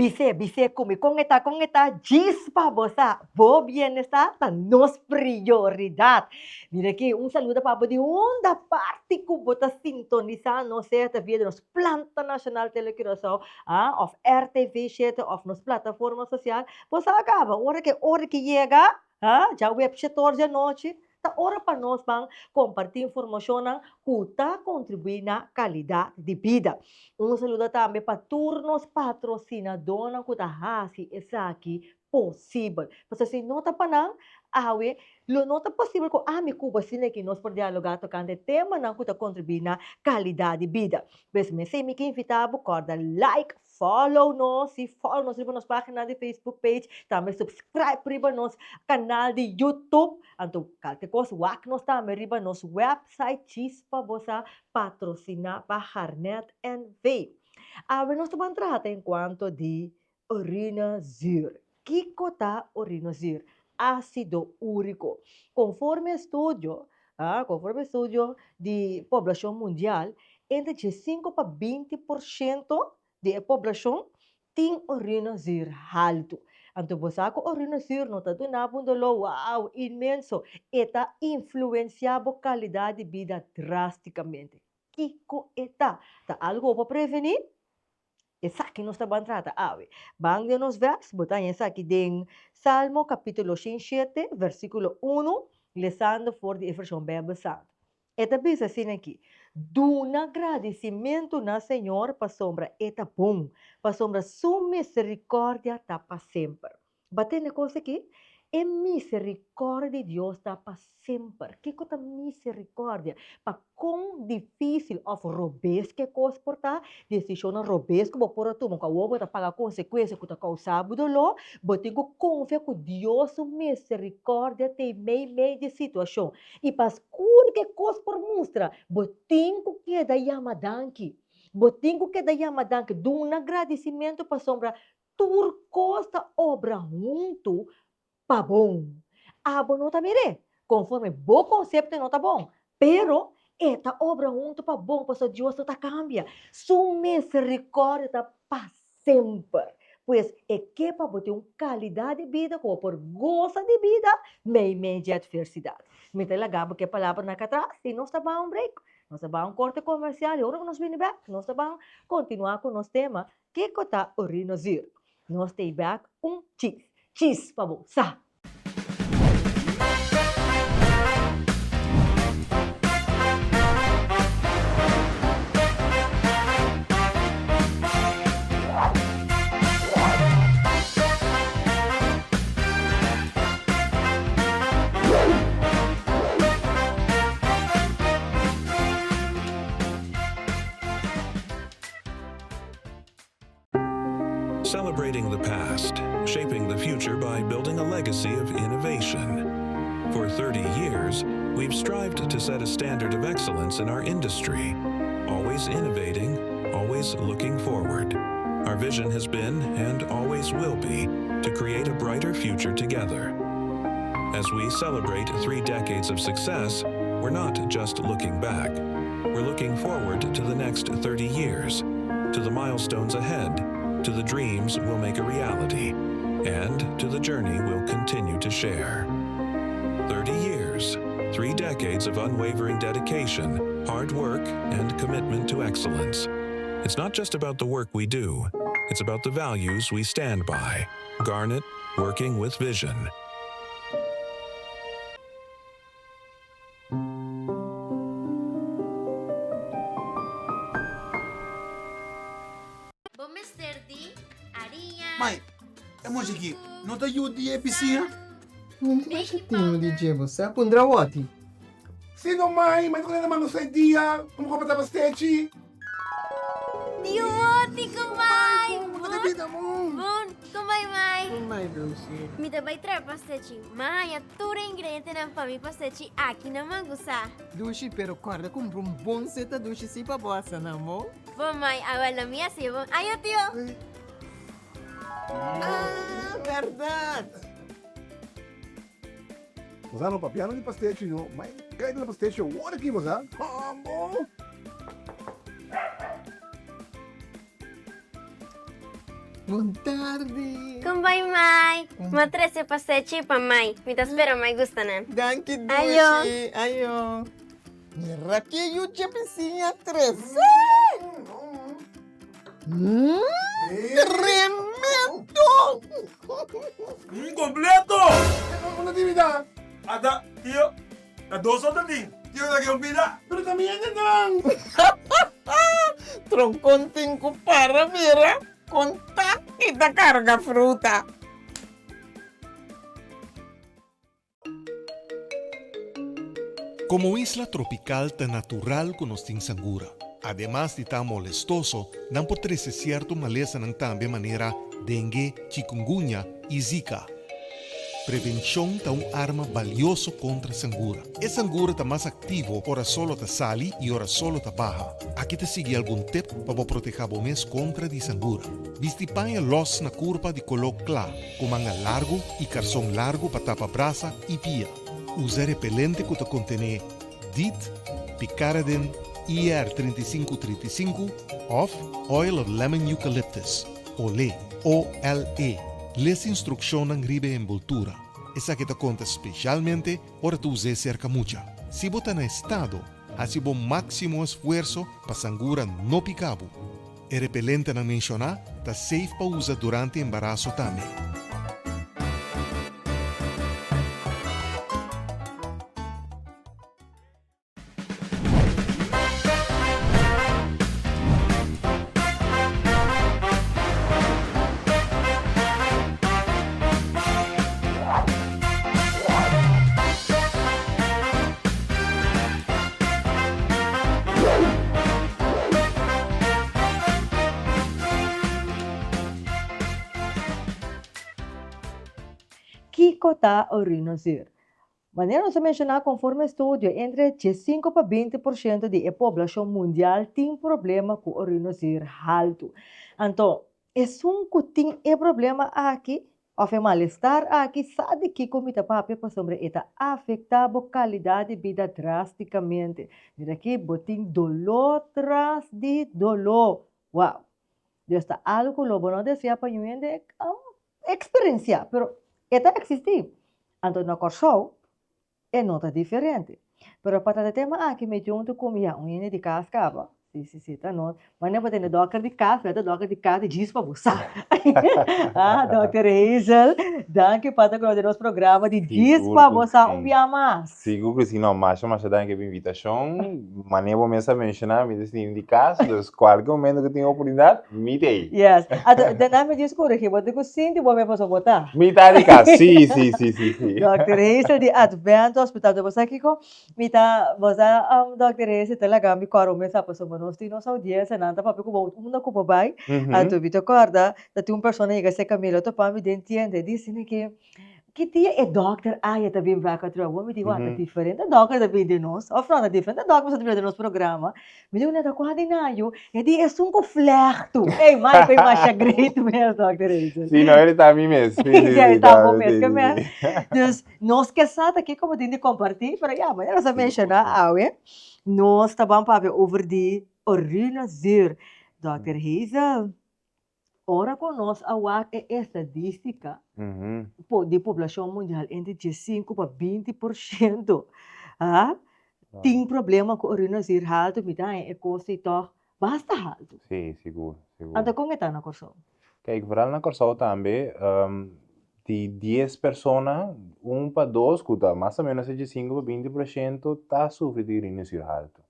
Bis'é, bis'é ku mi kon e ta, kon e ta, djis pa bo sa, bo bienestar ta nos prioridat. Mira aki, un saludo pa bo di unda parti ku bo ta sintonisá nos, sea ta via di nos Planta Nashonal Tele Curaçao, ah, òf RTV shete òf nos plataforma sosial. Bo sa kaba, ora ku e ora ki yega, ah, djaweps shetor di anochi, Ta ora pa nos ban kompartí informashonnan ku ta kontribuí na kalidat di bida. Un saludo tambe pa tur nos patrosinadónan ku ta hasi esaki posibel. Pasobra si no ta pa nan, awe lo no ta posibel ku ami ku bo asina aki nos por dialogá tokante temanan ku ta kontribuí na kalidat di bida. Pues mesei mi ke invitá bo kòrda like, Follow nos y follow nos riba nos pagina di Facebook page, tambe subscribe riba nos canal di YouTube. Anto kalke kos wak nos tambe riba nos website Chispa Bo Sa patrocina pa Harnet NV. Awe nos ta ban trata en cuanto di urinezuur. Kiko ta urinezuur? Acido urico. Conforme estudio, conforme estudio di poblacion mundial, entre diesinco pa 20% di e poblacion tin urinezuur haltu. Anto bo sa cu urinezuur no ta duna bo un dolor wow inmenso, e ta influencia bo calidad di bida drasticamente. Kiko e ta? Ta algo bo por preveni? Esaki nos ta ban trata awe. Ban den nos vèrs, bo ta haña esaki den Salmo kapítulo 107, versíkulo unu, lesando for di e vershon Beibel Santu. E ta bisa asina aki, Duna gradisimentu na Señor pasobra e ta bon, pasobra su miserikòrdia ta pa semper. Bo a tende kos aki? E miserikòrdia di Dios ta pa semper. Kiko ta miserikòrdia? Pa kon difísil òf robes ku e kos por ta, desishonnan robes ku bo por a tuma ku awor bo ta paga konsekuensia ku ta kousá bo doló, bo tin ku konfia ku Dios su miserikòrdia ta ei meimei di e situashon. I pa skur ku e kos por mustra, bo tin ku keda yama danki. Bo tin ku keda yama danki. Duna gradisimentu pasobra Tur kos ta obra huntu pa bon. Abo no ta mir'é konforme bo konsepto no ta bon, pero e ta obra huntu pa bon pasobra Dios no ta kambia. Su miserikòrdia ta pa semper. Pues e ke pa bo tin un kalidat di bida ku bo por gosa di bida meimei dje atversidat. Mi ta laga bo ku e palabranan aki atras i nos ta ban un break. Nos ta ban un korte komersial i ora ku nos bini bèk nos ta ban kontinuá ku nos tema Kiko ta urinozuur? Nos ta bek un chis. Chis pa bo sa! Celebrating the past, shaping the future by building a legacy of innovation. For 30 years, we've strived to set a standard of excellence in our industry, always innovating, always looking forward. Our vision has been, and always will be, to create a brighter future together. As we celebrate three decades of success, we're not just looking back. We're looking forward to the next 30 years, to the milestones ahead, to the dreams we'll make a reality, and to the journey we'll continue to share. 30 years, three decades of unwavering dedication, hard work, and commitment to excellence. It's not just about the work we do, it's about the values we stand by. Garnet, working with vision. Bo mester di ariña, Mai, e mucha aki no ta yu di e bisiña? Mi no tin tino di dje, bo sa pundra wòti. Si no mai, mai ta kende manda sei dia, komo ku bo tabata stechi? Di wòti kumai! Bon, kumai mai! Kumai dushi. Mi ta bai traha pastechi. M'a haña tur e ingredientenan pa mi pastechi aki na Mangusa. Dushi, pero kòrda kumpra un bon seta dushi si pa bo hasa nan bo. Bon mai, awel lo mi hasi bon. Ayo tio! Ah, bèrdat! Bo sa no papiando di pastechi no, ma e kai di pastechi awor aki bo sa. Hambo! Bon tardi. Kon bai Mai? Mi a trese pasechi pa Mai. Mi ta spera Mai gusta nan. Danki dushi. Ayo. Ayo. Mira ke yu dje bisiña trese. Mm, tremendo! Un completo! Una actividad. Ata, tio, ta dos otro tin. Tio ta ke un pida. Pero ta mi hendenan. Troncon tin cu para mira con taki ta carga fruta. Komo isla tropikal ta natural ku nos tin sangura. Ademas di ta molestoso, nan por trese sierto malesanan tambe manera dengue, chikungunya i zika. Prevenshon ta un arma balioso kontra sangura. E sangura ta mas aktivo ora solo ta sali i ora solo ta baha. Aki ta sigui algun tep pa bo protehá bo mes kontra di sangura. Bisti paña lòs na kurpa di koló kla. Ku manga largu i karson largu pa tapa brasa i pia. Usa repelente ku ta kontené DEET, Picaridin, IR 35 35 òf Oil of Lemon Eucalyptus, ole, OLE. Les instrukshonnan riba e enboltura. Esaki ta konta speshalmente ora ta us'é serka mucha. Si bo ta na estado, hasi bo máksimo esfuerso pa sangura no pika bo. E repelentenan menshoná ta safe pa usa durante embaraso tambe. Kiko ta orinozuur? Manera nos a menshoná konforme estudio, entre diesinko pa binti por shento di e poblashon mundial tin problema ku orinozuur haltu. Anto, Esun ku tin e problema aki òf e malestar aki sa di kiko mi ta papia pasobra e ta afektá bo kalidat di bida drástikamente. Mira aki bo tin doló tras di doló. Wow! Dios ta algu ku lo bo no deseá pa yu hende eksperensiá, pero e ta eksistí. Anto na Kòrsou E no ta diferente. Pero pa trata e tema aki mi junto ku mi ya un hende di kas kaba. Si, si, si, ta no. Wanneer bo tene dòkter di kas, bo ta dòkter di kas di djis pa bo sa. Ah, dòkter Hazel, danki pa ta ku nos den nos programa di djis pa bo sa un bia mas. Sigur ku si. No, masha, masha danki pa invitashon. Manera bo mes a menshoná, mi ta sinti di kas, dus kualke momento ku tin oportunidat, mi ta ei. Yes. Anto, den mi djis korigí bo, di ku sinti bo mes pasobra bo ta. Mi ta di kas, si, si, si, si, si. Dòkter Hazel di Advent Hospital. Bo sa kiko? Mi ta, bo sa, Dòkter Hazel ta laga mi kòrda un mes a pasobra nos tin nos audiensianan ta papia ku bo unda ku bo bai. Anto mi ta kòrda ta tin un persona yega serka mi, lo topa mi den tienda, e di asina ke, Ki dia e dòkter aya ta bin bek atrobe? Bo mi di, Wak, ta diferente dòkter ta bin den nos, òf no? Ta diferente dòkter ta bin den nos programa. Mi di, Una ta kua di nan yu? E di, Esun ku flèktu. Ey, mai ku e masha great mes, dòkter Hazel. Sí, no, e ta mi mes. Sí, sí, sí, e ta bo mes, ke mes. Dus, nos ke sa ta kiko bo tin di kompartí, pero ya, manera nos a menshoná awe, nos ta ban papia over di orina zuur. Dòkter Hazel. Ora ku nos a wak e estadístika di poblashon mundial entre diesinku pa 20 por shento tin problema ku orina-zuur haltu, mi ta haña e kos ei tòg basta haltu. Sí, sigur, sigur. Anto kon e ta na Kòrsou? Kijk, vooral na Kòrsou tambe, di dies persona, un pa dos, ku ta mas o ménos e diesinku pa 20 por shento, ta sufri di orina-zuur haltu.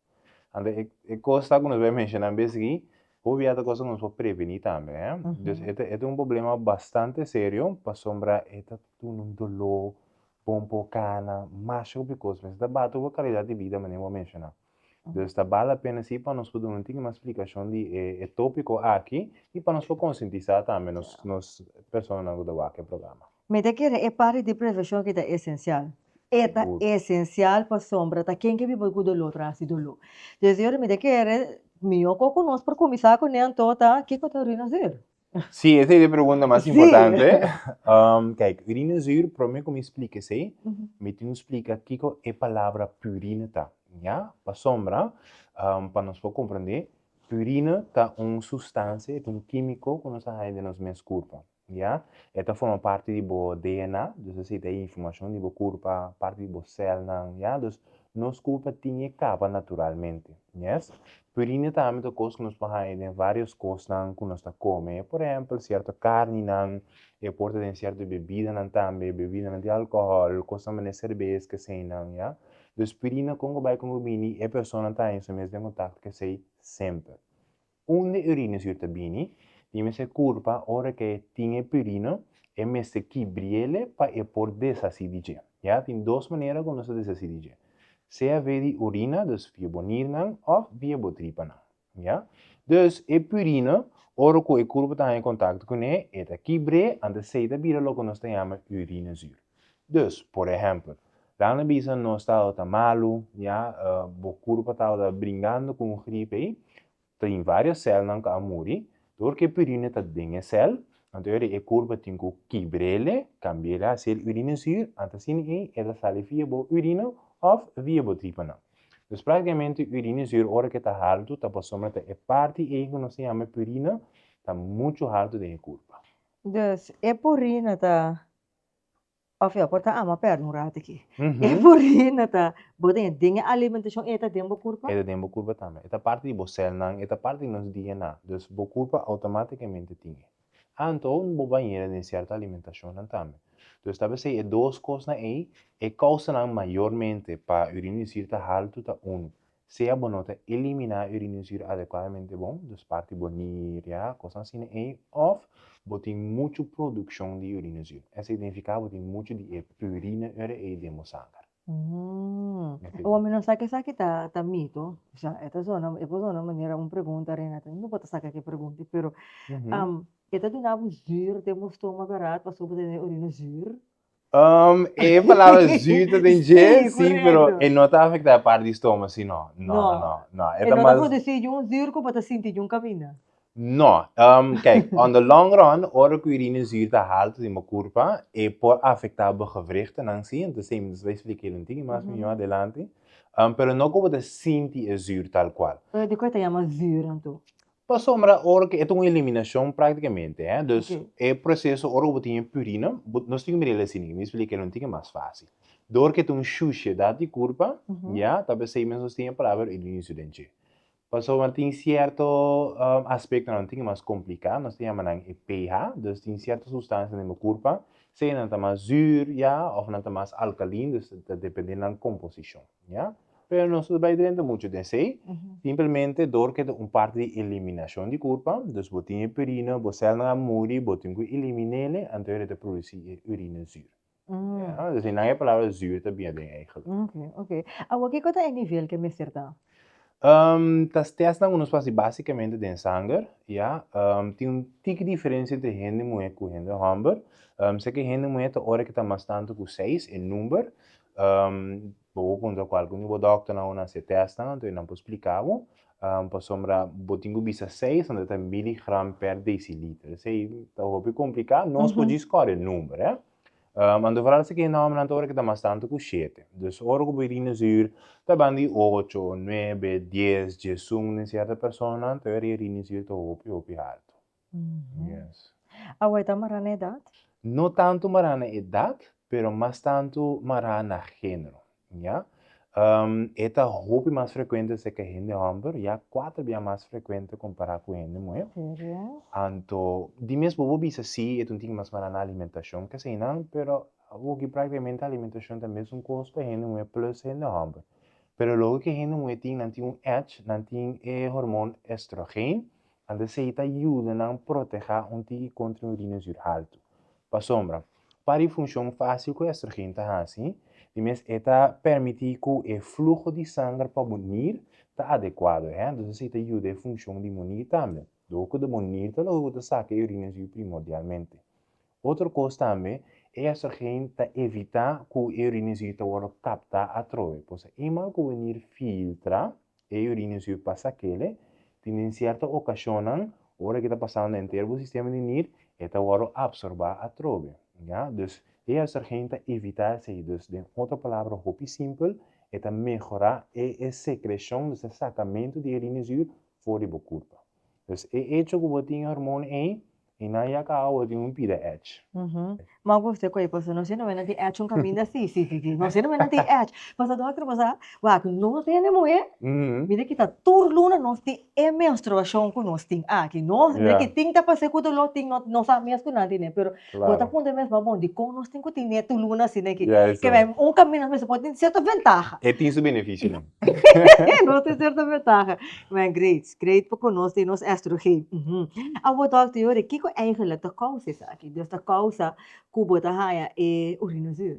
Anto e kos ta ku nos bai menshoná bes aki, hopi bia ta kos ku nos por prevení tambe, hè. Dus e ta e ta un problema bastante serio pasobra e ta duna un doló, bon por kana, masha hopi kos. Mester ta bati bo kalidat di bida manera bo a menshoná. Dus ta bal la pena si pa nos por duna un tiki mas splikashon di e e tópiko aki i pa nos por konsientisá tambe nos nos personanan ku ta wak e programa. Mi ta kere e parti di prevenshon ki ta esensial. E ta esensial pasobra ta ken ke biba ku doló tras di doló. Des di ora mi ta kere mihó ku ku nos por kuminsá kuné anto ta kiko ta urina zuur? Sí, esei ta e pregunta mas importante. Kijk, urina zuur, promé ku mi splika esei, mi tin ku splika kiko e palabra purina ta, ya? Pasobra, pa nos por komprendé. Purine ta un sustansia, e ta un kímiko ku nos ta haña den nos mes kurpa, ya. E ta forma parti di bo DNA, dus esei ta e informashon di bo kurpa, parti di bo sèlnan, ya. Dus nos kurpa tin e kaba naturalmente, yes. Purine tambe ta kos ku nos por haña den vários kosnan ku nos ta kome, por ehèmpel sierto karninan, e por ta den sierto bebidanan tambe, bebidanan di alkohòl, kosnan manera serbes, keseinan, ya. Dus purina kon ku bai kon ku bini e persona ta haña su mes den kontakto ku esei semper. Unda e urinezuur ta bini, di mester kurpa ora ku e tin e purina e mester kibriele pa e por deshasí di dje. Ya, tin dos manera ku nos ta deshasí di dje. Sea via di urina, dus via bo nirnan, òf via bo tripanan. Ya. Dus e purina, ora ku e kurpa ta haña kontakto kuné, e ta kibr'é, anto esei ta bira loke nos ta yama urinezuur. Dus, por ehèmpel, laga nos bisa nos tabata malu, ya, bo kurpa tabata bringando ku un grip ei, tin vários sèlnan ku a muri, dor ku e purina ta den e sèl, anto e ora e kurpa tin ku kibr'el, kambi'el hasiel urinezuur, anto asina ei e ta sali via bo urina òf via bo tripanan. Dus práktikamente urinezuur ora ku e ta haltu ta pasobra ta e parti ei ku nos ta yama purina ta muchu haltu den e kurpa. Dus e purina ta, òf ya por ta ama pèrdè un ratu aki. E purina ta bo den den e alimentashon e ta den bo kurpa? E ta den bo kurpa tambe. E ta parti di bo sèlnan, e ta parti di nos DNA. Dus bo kurpa outomátikamente tin e. Anto bo bañera den sierto alimentashonnan tambe. Dus ta p'esei e dos kosnan ei, e kousanan mayormente pa urinezuur ta haltu ta unu, sea bo no ta eliminá urinezuur adekuadamente bon, dus parti bo nir, ya, kosnan asina ei, òf bo tin muchu produkshon di urinezuur. Esei signifiká bo tin muchu di e purine ora ei den bo sanger. Awor mi no sa ke esaki ta ta mito, osea e ta zona e por zona manera un pregunta Renata, mi no por ta saka ke pregunta pero e ta duna bo zuur den bo stoma bèrdat pasobra bo ta tene orina zuur? E palabra zuur ta den dje, si, pero e no ta afektá e parti di stoma si no, no, no, no, no, e no ta produsí un zuur ku bo ta sinti djun kaminda. No. Kijk, on the long run, ora ku urinezuur ta haltu den bo kurpa, e por afektá bo gewrichtennan sí, entonces mi ta bai splika el un tiki mas mihó adelante. Pero no ku bo ta sinti e zuur tal kual. Pero dikon e ta yama zuur anto? Pasobra ora ku e ta un eliminashon praktikamente, hè, dus e proseso ora ku bo tin e purina, bo, nos tin ku mira el asina, mi splika el un tiki mas fásil. Dor ku e ta un shushedat di kurpa, ya, ta p'esei mes nos tin e palabra urinezuur den dje. Pasobra tin sierto aspektonan tin mas kompliká, nos ta yama nan e pH, dus tin sierto sustansia den bo kurpa, sea nan ta mas zuur, ya, òf nan ta mas alkalin, dus ta dependé nan komposishon, ya. Pero nos no ta bai drenta muchu den esei, simpelmente dor ku e ta un parti di eliminashon di kurpa, dus bo tin e purina, bo sèlnan a muri, bo tin ku elimin'é, anto e ta produsí e urine zuur. Ja, dus einan e palabra zuur ta bia den eigenlijk. Oké, oké. Awor kiko ta e nivel ke mester ta? Ta testnan ku nos por hasi basikamente den sanger, ya. Tin un tiki diferensia entre hende muhé ku hende hòmber. Sa ke hende muhé ta ora ke ta mas tantu ku seis, e number. Bo por puntra kualke un di bo dòkternan ku nan hasi e testnan, anto nan por splika bo. Pasobra bo tin ku bisa seis, anto ta miligram per desiliter. Esei ta hopi kompliká, nos por djis kòrda e number, eh. Anto vooral si ke nòmbernan ta ora ke ta mas tantu ku shete. Dus ora ku bo urinezuur ta ban di ocho, nuebe, dies, diesun den sierto personanan, ta ora e urinezuur ta hopi hopi haltu. Yes. Awor e ta mará na edat? No tantu mará na edat, pero mas tantu mará na género. Ya. E ta hopi mas frekuente serka hende hòmber, ya kuater bia mas frekuente kompará ku hende muhé. Serio? Anto, di mes bo por bisa si e ta un tiki mas mará na alimentashon ke eseinan, pero awoki praktikamente alimentashon ta mesun kos pa hende muhé plus hende hòmber. Pero loke ku hende muhé tin, nan tin un edge, nan tin e hormon estrogeen, anto esei ta yuda nan protehá un tiki kontra un urinezuur haltu. Pasobra, pa di funshon fásil ku estrogen ta hasi, di mes e ta permití ku e fluho di sanger pa bo nir ta adekuado, hè. Entonces esei ta yuda e funshon di bo nir tambe. Dor ku bo nir ta loke ku ta saka e urina zuur primordialmente. Otro kos tambe, e estrogen ta evitá ku e urina zuur ta wòrdu kaptá atrobe. Pasobra eenmaal ku bo nir filtra, E urinezuur pa sakele, tin den sierto okashonnan, ora ke ta pasando henter bo sistema di nir, e ta wòrdu apsorbá atrobe. Ya, dus e estrogen ta evitá esei. Dus den otro palabra hopi simpel, e ta mehorá e e sekreshon, dus e sakamentu di e urinezuur. for di bo kurpa. Dus e echo ku bo tin e hormon ei, i nan ya kaba bo tin un pida edge. Ma gusta ku ei pasobra nos hende nan tin edge un kaminda si, si, si, si. Nos hende nan tin edge. Pasobra dòkter bo sa, wak nos hende muhé, mira kita tur luna nos tin e menstruashon ku nos tin aki. Nos, mira ki tin ta pas'é ku doló, tin no, no sa mes ku nan tine, pero bo ta puntra mes, ma bon, dikon nos tin ku tine tur luna asina aki? Ke bai un kaminda nos mester por tin sierto ventaha. E tin su benefisionan. Nos tin sierto ventaha. Man, great, great pa ku nos tin nos estrogen. Awor dòkter Yori, kiko eigenlijk ta kousa esaki? Dus ta kousa ku bo ta haña e urinezuur?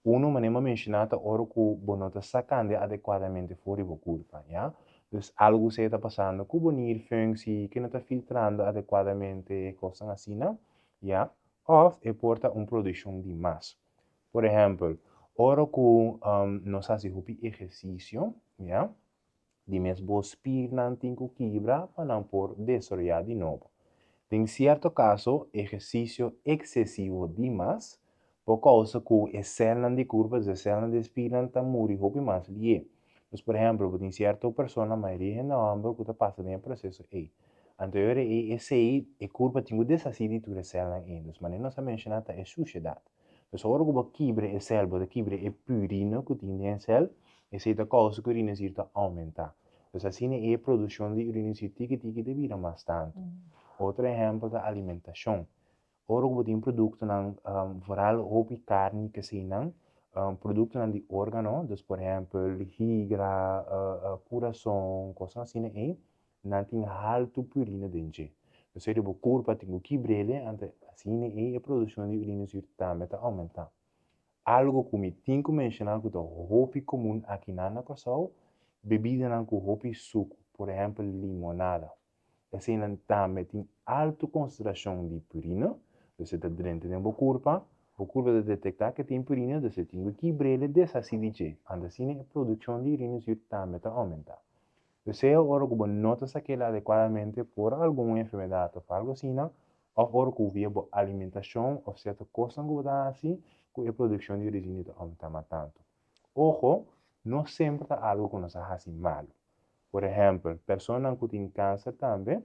Uno, manera mi a menshoná, ta ora ku bo no ta sakando adekuadamente for di bo kurpa, ya. Dus algu sea ta pasando ku bo nierfunctie, ke no ta filtrando adekuadamente, kosnan asina, ya. Òf e por ta un produkshon di mas. Por ehèmpel, ora ku nos hasi hopi ehersisio, ya, Di mes bo spirnan tin ku kibra pa nan por desaroyá di nobo. Den sierto kaso, ehersisio eksesivo dimas por kousa ku e sèlnan di kurpa, dus e sèlnan di e spirnan ta muri hopi mas lié. Dus por ehèmpel, bo tin sierto persona, mayoria hende hòmber, ku ta pasa den e proseso ei. Anto e ora ei esei e kurpa tin ku deshasí di tur e sèlnan ei. Dus manera nos a menshoná ta e sushedat. Dus ora ku bo kibra e sèl, bo ta kibra e purina ku tin den e sèl, esei ta kousa ku urinezuur ta oumentá. Dus asina e produkshon di urinezuur tiki tiki ta bira mas tantu. Otro ehèmpel ta alimentashon. Ora ku bo tin produktonan, vooral hopi karni keseinan, produktonan di órgano, dus por ehèmpel higra, kurason, kosnan asina ei, Nan tin haltu purina den dje. P'esei di bo kurpa tin ku kibr'el anto asina ei e produkshon di urinezuur tambe ta oumentá. Algu ku mi tin ku menshoná ku ta hopi komun akinan na Kòrsou, bebidanan ku hopi suku, por ehèmpel limonada. Eseinan tambe tin altu konsentrashon di purina, dus e ta drenta den bo kurpa, bo kurpa ta detektá ku e tin purina, dus e tin ku kibr'el e deshasí di dje, anto asina e produkshon di urinezuur tambe ta oumentá. P'esei ora ku bo no ta sak'el adekuadamente por algun enfermedat òf algu asina, òf ora ku via bo alimentashon òf sierto kosnan ku bo ta hasi ku e produkshon di orizina ta oumentá mas tantu. Ojo, no semper ta algu ku nos a hasi malu. Por ehèmpel, personanan ku tin kanser tambe,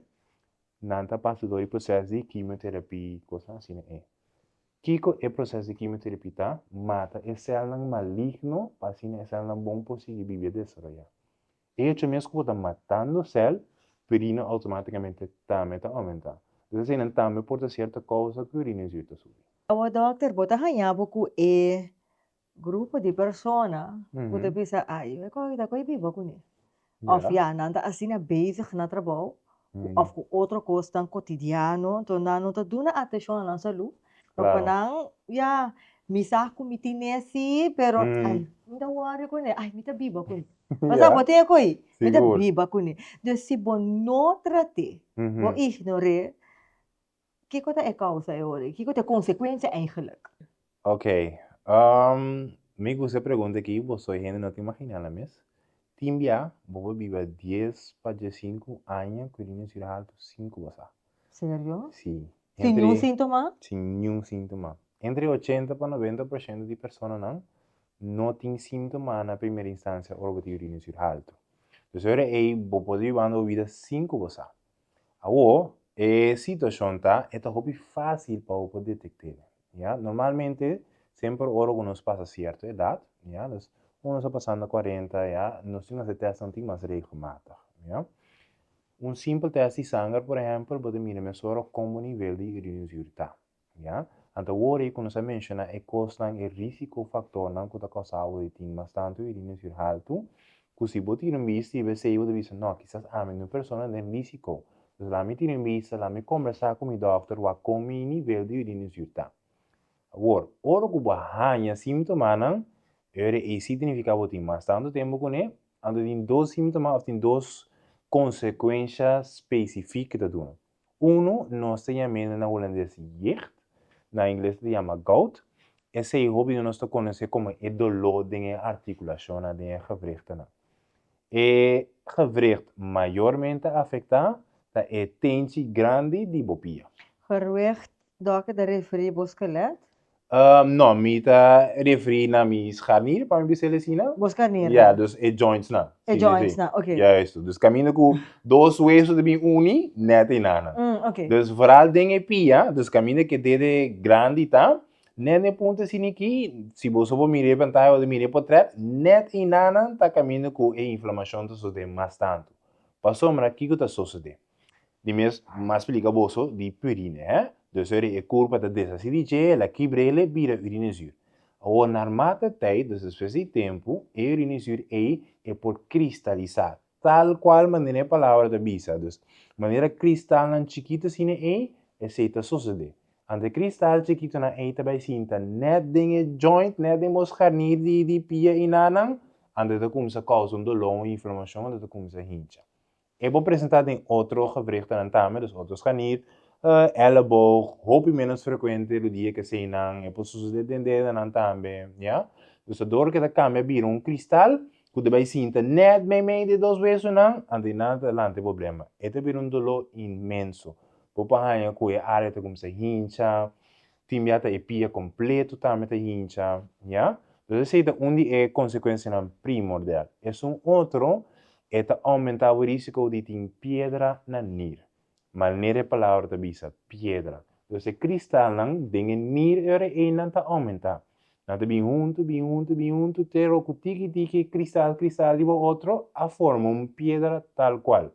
nan ta pasa dor di proses di kimioterapia, kosnan asina ei. Kiko e proses di kimioterapia ta? Mata e sèlnan maligno pa asina e sèlnan bon por sigui biba i desaroyá. E hecho mes ku bo ta matando sèl, purina outomátikamente tambe ta oumentá. Dus eseinan tambe por ta sierto kousa ku urinezuur ta subi. Awor dòkter, bo ta haña bo ku e grupo di persona ku ta bisa ai e kos ta koe biba kuné. Òf ya, nan ta asina bezig na trabou òf ku otro kosnan kotidiano, enton nan no ta duna atenshon na nan salú. Pa nan, ya, mi sa ku mi tine si, pero ai, mi ta wòri kuné, ai mi ta biba kuné. Pasá bo tin e ko'i, mi ta biba kuné. Dus si bo no trat'é, bo ignor'é, Kiko ta e kousa e ora? Kiko ta e konsekuensia eigenlik? Ok, mi gusta e pregunta aki, boso e hende no ta imaginá nan mes. Tin bia bo por biba dies pa diesinku aña ku riñon sira haltu sin ku bo sa. Serio? Si. Sin niun síntoma? Sin niun síntoma. Entre ochenta pa noventa por shento di personanan no tin síntoma na primera instansia ora bo tin riñon sira haltu. Dus e ora ei bo por ta bibando bo bida sin ku bo sa. Awor, e situashon ta, e ta hopi fásil pa bo por detekt'é. Ya, normalmente, semper ora ku nos pasa sierto edat, ya, dus ora nos ta pasando kuarenta, ya, nos tin hasi tèstnan tin mas regelmatig, ya. Un simpel tèst di sanger, por ehèmpel, bo ta mira mesora kon bo nivel di urinezuur ta. Ya. Anto awor ei ku nos a menshoná e kosnan, e risiko faktornan ku ta kousa bo di tin mas tantu urinezuur haltu, ku si bo tira un bista riba esei bo ta bisa, no, kisas ami no e persona den risiko. Dus laat mi tira un bista, laat mi kombersá ku mi dòkter wak kon mi nivel di urinezuur ta. Awor, ora ku bo haña símtomanan, e ora ei sí ta nifiká bo tin mas tantu tempu kuné, anto tin dos símtoma òf tin dos konsekuensha spesifik ku ta duna. Unu nos ta yam'é na hulandes jicht, na ingles ta yama gout. Esei hopi di nos ta konosé komo e doló den e artikulashonnan, den e gewrichtennan. E gewricht mayormente afektá ta e tenchi grandi di bo pia. Gewricht, dòkter ta referí bo skelet? No, mi ta referí na mi scharnier, pa mi bisa el asina. Bo scharniernan. Ja, dus e jointsnan. E jointsnan, oké. Juist. Dus kaminda ku dos weso ta bin uni, nèt einanan. Oké. Dus vooral den e pia, dus kaminda ku e dede grandi ta, nèt na e punto asina aki, si boso por mira e pantaya o ta mira e potrèt, nèt einanan ta kaminda ku e inflamashon ta sosodé mas tantu. Pasobra kiko ta sosodé? Di mes m'a splika boso di purine, hè? Dus ora e kurpa ta deshasí di dje, el a kibr'el e bira urinezuur. Awor naarmate tijd, dus despues di tempu, e urinezuur ei e por kristalisá, tal kual manera e palabra ta bisa. Dus manera kristalnan chikitu asina ei, esei ta sosodé. Anto e kristal chikitunan ei ta bai sinta nèt den e joint, nèt den bo skarnir di di pia i nanan, anto e ta kuminsá kousa un doló, un inflamashon, anto e ta kuminsá hincha. E por presentá den otro gewrichtennan tambe, dus otro scharnier, elleboog, hopi menos frekuente lo dia keseinan, e por sosodé den dedenan tambe, ya. Dus ta dor ke ta kambia bira un kristal ku ta bai sinta nèt meimei di e dos wesonan, anto i nan ta lanta e problema. E ta bira un doló inmenso. Bo por haña ku e área ta kuminsá hincha, Tin bia ta e pia kompleto tambe ta hincha, ya. Dus esei ta un di e konsekuensianan primordial. Esun otro, e ta oumentá bo risiko di tin piedra na nir. Manera e palabra ta bisa, piedra. Dus e kristalnan den e nir e ora einan ta oumentá. Nan ta bin huntu, bin huntu, bin huntu, te ora ku tiki tiki kristal kristal riba otro a forma un piedra tal kual.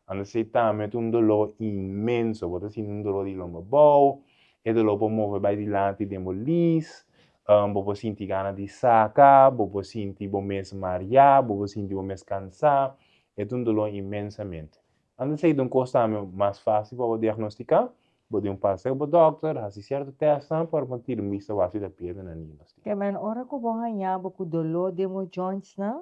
Anto esei tambe ta un doló inmenso. Bo ta sinti un doló di lomba bou, e doló por move bai dilanti den bo lis, bo por sinti gana di saka, bo por sinti bo mes mariá, bo por sinti bo mes kansá. E ta un doló inmensamente. Anto esei ta un kos tambe mas fásil pa bo diagnostiká. Bo den un pasa ku bo dòkter, hasi sierto tèstnan pa bo tira un bista wak si ta piedra na niños tin. Ke men ora ku bo haña bo ku doló den bo jointsnan,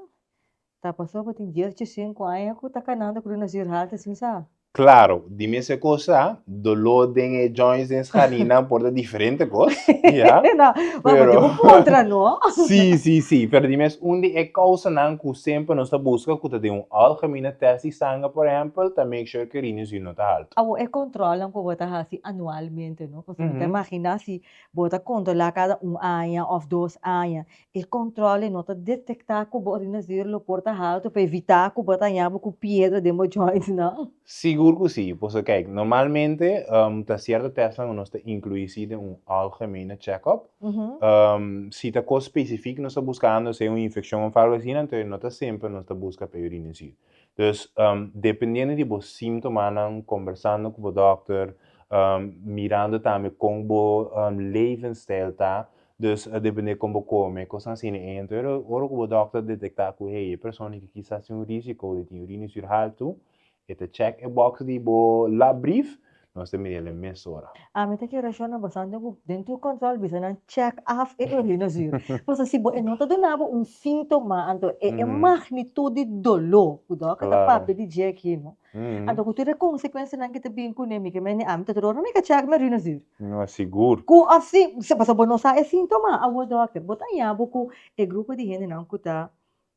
Ta pasobra bo tin 15 aña ku ta kanando ku rina zuur haltu sin sa? Claro, di mes e kos sa, doló den e joints den scharina por ta diferente kos, ya. No, ma bo tin ku puntra no. Sí, sí, sí, pero di mes un di e kousanan ku semper nos ta buska ku ta den un algemene tèst di sanger por ehèmpel ta make sure ku e rina zuur no ta haltu. Awor e kòntròlnan ku bo ta hasi anualmente no, pasobra mi ta imaginá si bo ta kontrolá kada un aña òf dos aña, E controle no ta detecta cu bo orina zuur lo por ta halto pa evita cu bo ta haña bo cu piedra den bo jointsnan? Sigur cu si. Pasobra kijk, normalmente ta cierto testnan cu nos ta inclui si den un algemene check-up. Si ta cos specific nos ta buscando, sea un infeccion of algo asina, entonces no ta semper nos ta busca pa e orina zuur. Dus, dependiendo di bo síntomanan, conversando cu bo dokter, mirando tambe con bo levensstijl ta, Dus a depende kon bo kome, kosnan asina. E ento ora ku bo dòkter detektá ku hey e persona aki kisas tin un risiko di tin urinezuur haltu, e ta chèk e bòks di bo labbrief, nos ta mira el mesora. Ami ta kere shona bastante ku den tur kòntròl bisa nan chèk af e urinezuur. Pasobra si bo e no ta duna bo un síntoma anto e e magnitut di doló ku dòkter ta papia di dje aki no. Anto ku tur e konsekuensianan ku ta bin kuné mi ke mende ami ta tur ora mi ka chèk mi urinezuur. No, sigur. Ku of si, pasobra bo no sa e sintoma awor dòkter. Bo ta haña bo ku e grupo di hendenan ku ta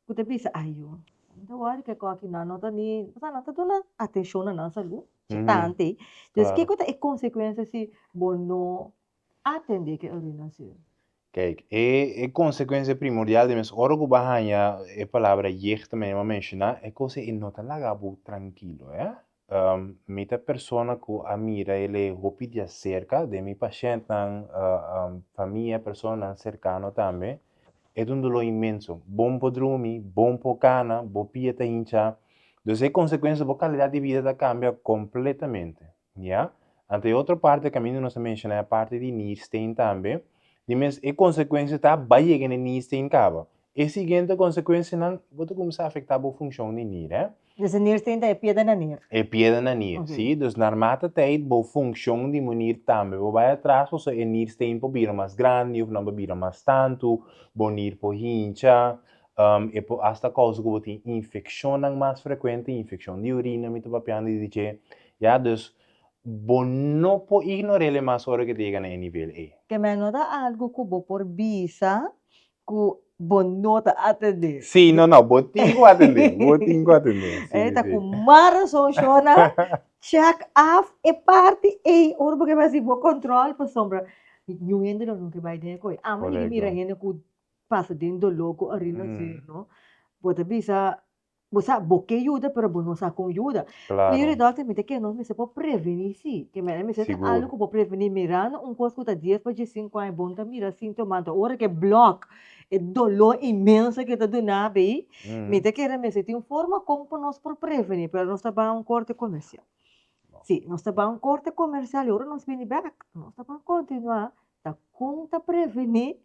ku ta bisa ay yo, mi ta wòrdu ku e kòki nan no ta ni, osea nan ta duna atenshon na nan salú, tante. Dus kiko ta e konsekuensia si bo no atendé ku e orina-zuur? Kijk, e e konsekuensia primordial di mes ora ku bo a haña e palabra jeugd tambe mi a menshoná, e kos ei no ta laga bo trankilo, eh. Mi ta persona ku a mira el e hopi di aserka den mi pashèntnan, famia, personanan serkano tambe. E ta un doló inmenso. Bon por drumi, bon por kana, bo pia ta hincha. Dus e konsekuensia, bo kalidat di bida ta kambia kompletamente. Ya. Anto e otro parte kaminda nos a menshoná e parti di niersteen tambe. Di mes e konsekuensia ta bai yega na e niersteen kaba. E siguiente konsekuensianan bo ta kuminsá afektá bo funshon di nir, hè. Dus e niersteen ta e pieda na nir. E pieda na nir, si. Dus narmate tijd bo funshon di bo nir tambe bo bai atras pasobra e niersteen por bira mas grandi of nan por bira mas tantu, bo nir por hincha, e por asta kousa ku bo tin infekshonnan mas frekuente, infekshon di orina mi ta papiando di dje. Ya, dus bo no por ignor'el e mas ora ke ta yega na e nivel ei. Ke men no ta algu ku bo por bisa ku bo no ta atendé. Sí, no, no, bo tin ku atendé, bo tin ku atendé, sí, E ta sí. ku mas rason Shona, check af e parti ei ora bo ke hasi bo kòntròl pasobra. Niun hende lo no ke bai den e koe. Amo di mira Korekto. hende ku pasa den doló ku orina zuur no. Bo ta bisa, bo sa bo ke yuda pero bo no sa kon yuda. Claro. Pero dòkter mi ta kere nos mester por prevení si. Ke mester mester ta Sigur. algu ku por prevení mirando un kos ku ta dies pa diesinku aña bon ta mira síntoma anto ora ke blòk e doló inmenso ke ta duna bei, mi ta kere mester tin un forma kon ku nos por prevení pero nos ta bai un korte komersial. Si, nos ta bai un korte komersial i ora nos bini bèk nos ta ban kontinuá ta kon ta prevení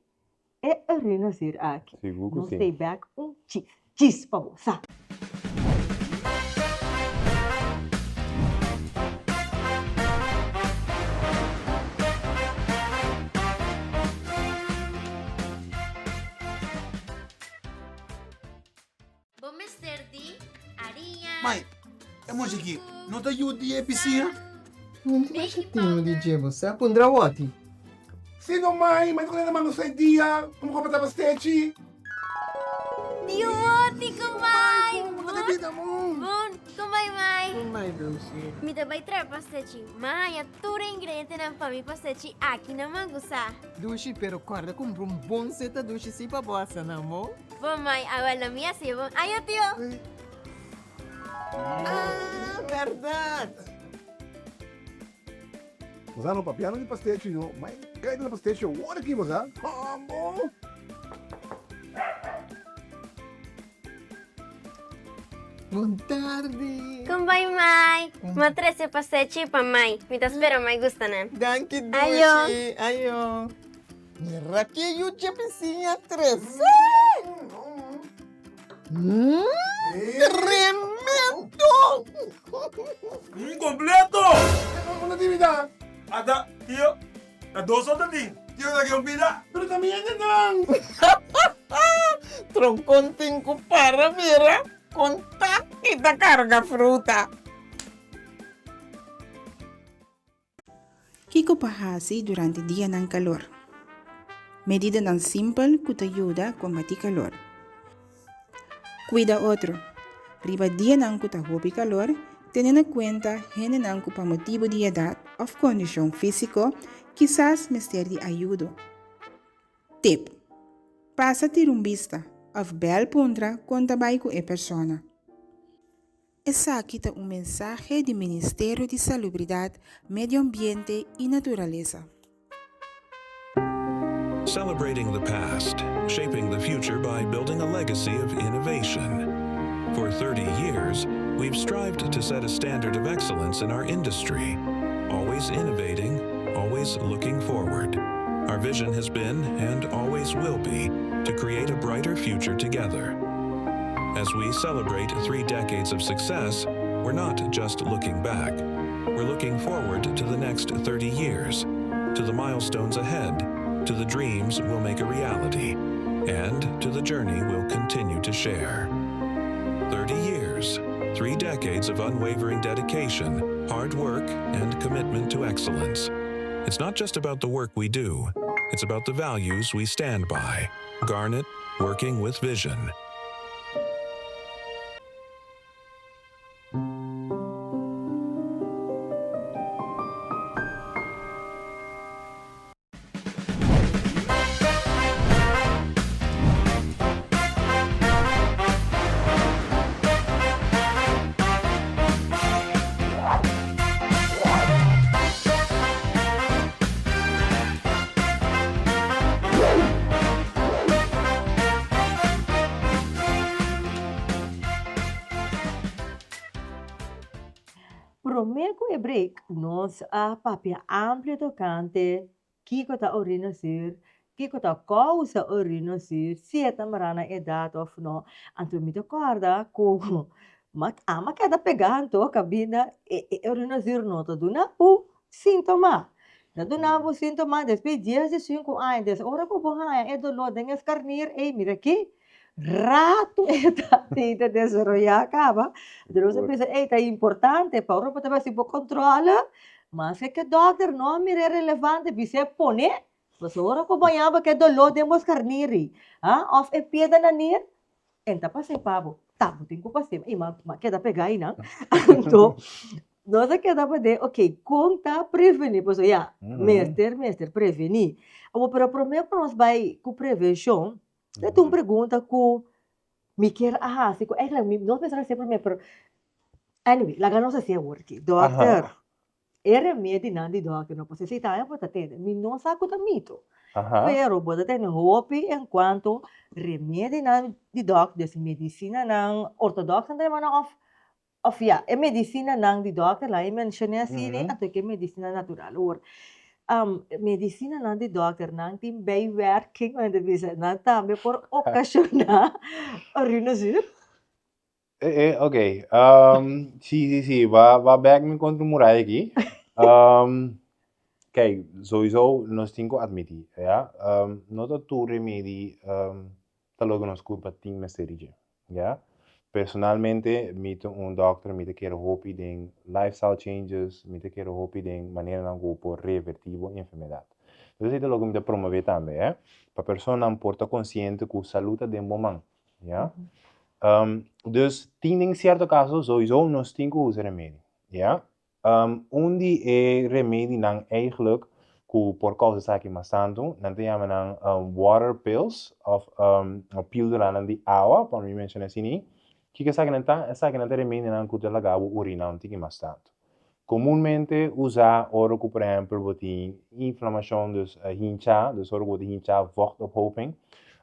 E urinozuur aki. Sigur ku Nos si. stay back un chis. Chis pa bo sa. Bo mester di ariña, Mai, e mochi aki no ta yu di e bisiña? No tin masha tino di dje bo sa pundra woti. Si no mai, mai ta kore na manga sei dia, como ku tabata stechi. Tio Woti, kumai! Bon, ta bida bon. Bon, kumai mai. Kumai Lucy. Mi ta bai traha pastechi. M'a haña tur e ingredientenan pa mi pastechi aki na Mangusa. Dushi, pero kòrda kumpra un bon seta dushi si pa bo hasa nan bo. Bon mai, awel no mi a siña bon. Ayo tio! Ah, bèrdat! Bo sa no papia no di pastechi no, mai kai na pastechi awor aki bo sa. Hambo! Bon tardi! Kon bai mai? M'a trese pastechi pa mai. Mi ta spera mai gusta nan. Danki dushi! Ayo! Ayo! Mira ke yu dje bisiña trese! Tremendo! Un completo! Una actividad. Ata, tio, ta dos so ta tin. Tio ta ke un pida. Pero ta mi hendenan. Troncon tin cu para mira con taki ta carga fruta. Kiko pa hasi durante dianan kalor? Medidanan simpel ku ta yuda kombatí kalor. Kuida otro. Riba dianan ku ta hopi kalor, tene na kuenta hendenan ku pa motibu di edat òf kondishon físiko kisas mester di ayudo. Tip, Pasa tira un bista òf bèl puntra kon ta bai ku e persona. Esaki ta un mensahe di Ministerio di Salubridat, Medio Ambiente y Naturalesa. Celebrating the past, shaping the future by building a legacy of innovation. For 30 years, we've strived to set a standard of excellence in our industry, always innovating, always looking forward. Our vision has been, and always will be, to create a brighter future together. As we celebrate three decades of success, we're not just looking back. We're looking forward to the next 30 years, to the milestones ahead, to the dreams we'll make a reality, and to the journey we'll continue to share. 30 years, three decades of unwavering dedication, hard work, and commitment to excellence. It's not just about the work we do, it's about the values we stand by. Garnet, working with vision. Promé ku e break nos a papia amplio tokante kiko ta orina zuur, kiko ta kousa orina zuur, si e ta mará na edat òf no. Anto mi ta kòrda ku ama keda pegá anto kaminda e orina zuur no ta duna un Síntoma. Ta duna bo síntoma despues dies di sinku aña. Des ora ku bo haña e doló den e skarnir ei, mira aki, ratu e ta tin ta desaroyá kaba. Enton nos a bisa, ei ta importante pa ora bo ta bai hasi bo kòntròle, maske ke dòkter no a mira e relevante, bis'é pone, pasobra ora ku bo haña bo ke doló den bo skarnir ei, òf e piedra na nir, En ta pas'é pa bo, ta bo tin ku pas'é, i m'a keda pegá einan. Anto. Nos a keda pa den, ok, kon ta prevení? Pasobra ya, mester, mester prevení. Awor, pero promé ku nos bai ku prevenshon, ta tin un pregunta ku mi kier a hasi, ku eigenlijk mi no mester hasié promé, pero anyway, laga nos hasié awor aki. Dòkter, e remedinan di dòkter no por si tambe bo ta tende, mi no sa ku ta mito, pero bo ta tende hopi en kuanto remedinan di dòkter, dus medisinanan ortodoks nan ta yama nan òf Of ya, e medisinanan di dòkter, laga mi menshoné asina, anto ke medisina natural. Awor, medisinanan di dòkter nan tin bijwerking, men ta bisa, nan tambe por okashoná orinozuur. E e, ok. Si, si, si, ba ba bèk mi kontra un murai aki. Kijk, souiso nos tin ku atmití, ya, no ta tur remedi ta loke nos kurpa tin mester di dje. Ya. Personalmente mi ta un dokter, mi ta kere hopi den lifestyle changes, mi ta kere hopi den maneranan ku bo por reverti bo enfermedat. Entonces esei ta loke mi ta promove tambe, eh, pa personanan por ta konsiente ku salú ta den bo man, ya. Dus tin den sierto kaso souiso nos tin ku usa remedi, ya. Un di e remedinan eigenlijk ku por kousa esaki mas tantu, nan ta yama nan water pills òf píldolanan di awa, pa mi menshoná asina. Kiko esakinan ta? Esakinan ta remedinan ku ta laga bo uriná un tiki mas tantu. Komunmente usá ora ku por ehèmpel bo tin inflamashon, dus hinchá, dus ora ku bo tin hinchá, vochtophoping,